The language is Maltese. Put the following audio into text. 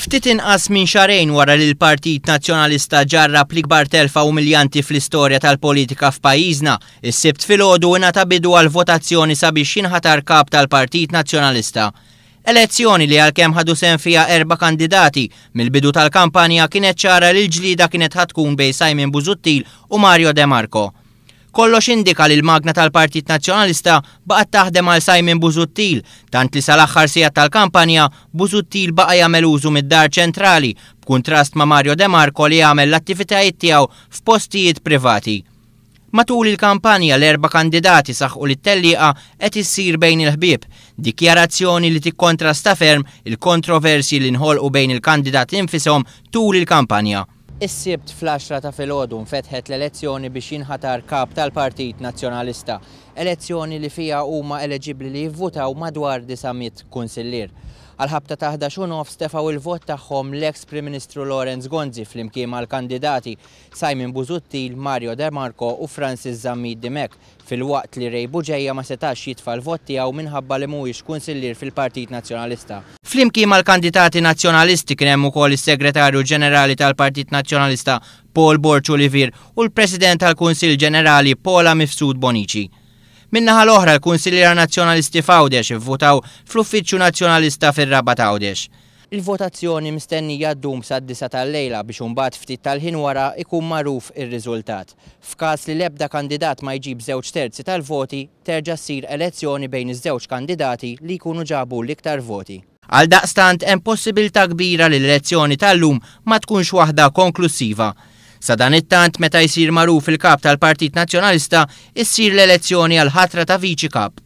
Ftit inqas minn xahrejn wara li l-Partit Nazzjonalista ġarrab l-ikbar telfa umiljanti fl-istorja tal-politika f'pajjiżna, is-Sibt filgħodu ingħata bidu għall-votazzjoni sabiex jinħatar Kap tal-Partit Nazzjonalista. Elezzjoni li għalkemm ħadu sehem fiha erba' kandidati, mill-bidu tal-kampanja kienet ċara li l-ġlieda kienet ħa tkun bejn Simon Busuttil u Mario De Marco. Kollox indika li l-magna tal-Partit Nazzjonalista baqgħet taħdem għal Simon Busuttil, tant li sal-aħħar sigħat tal-kampanja, Busuttil baqa' jagħmel użu mid-Dar Ċentrali, b'kuntrast ma' Mario De Marco li għamel l-attivitajiet tiegħu f'postijiet privati. Matul il-kampanja l-erba' kandidati saħqu li t-tellieqa qed issir bejn il-ħbieb, dikjarazzjoni li tikkontrasta ferm il-kontroversji li nħolqu bejn il-kandidati nfishom tul il-kampanja. Is-Sibt fl-għaxra ta' filgħodu nfetħet l-elezzjoni biex jinħatar Kap tal-Partit Nazzjonalista. Elezzjoni li fiha huma eleġibbli li jivvutaw madwar 900 kunsillier. Għall-ħabta ta' 11 u nofs tefgħu l-vot tagħhom l-eks Prim Ministru Lawrence Gonzi flimkien mal-kandidati Simon Busuttil, Mario De Marco u Francis Zammit Dimech filwaqt li Ray Bugeja ma setax jitfa' l-vot tiegħu minħabba li mhuwiex kunsillier fil-Partit Nazzjonalista. Flimkien mal-kandidati Nazzjonalisti kien hemm ukoll is-Segretarju Ġenerali tal-Partit Nazzjonalista Paul Borg Olivier u l-President tal-Kunsill Ġenerali Paula Mifsud Bonnici. Min-naħa l-oħra l-kunsilliera Nazzjonalisti f'Għawdex ivvutaw fl-Uffiċċju Nazzjonalista fir-Rabat Għawdex. Il-votazzjoni mistennija ddum sad-disgħa tal-lejla biex imbagħad ftit tal-ħin wara jkun magħruf ir-riżultat. F'każ li l-ebda kandidat ma jġib żewġ terzi tal-voti, terġa' ssir elezzjoni bejn iż-żewġ kandidati li jkunu ġabu l-iktar voti. Għaldaqstant hemm possibilità kbira li l-elezzjoni tal-lum ma tkunx waħda konklussiva. Sadanittant meta jsir magħruf il-Kap tal-Partit Nazzjonalista issir l-elezzjoni għall-ħatra ta' Viċi Kap.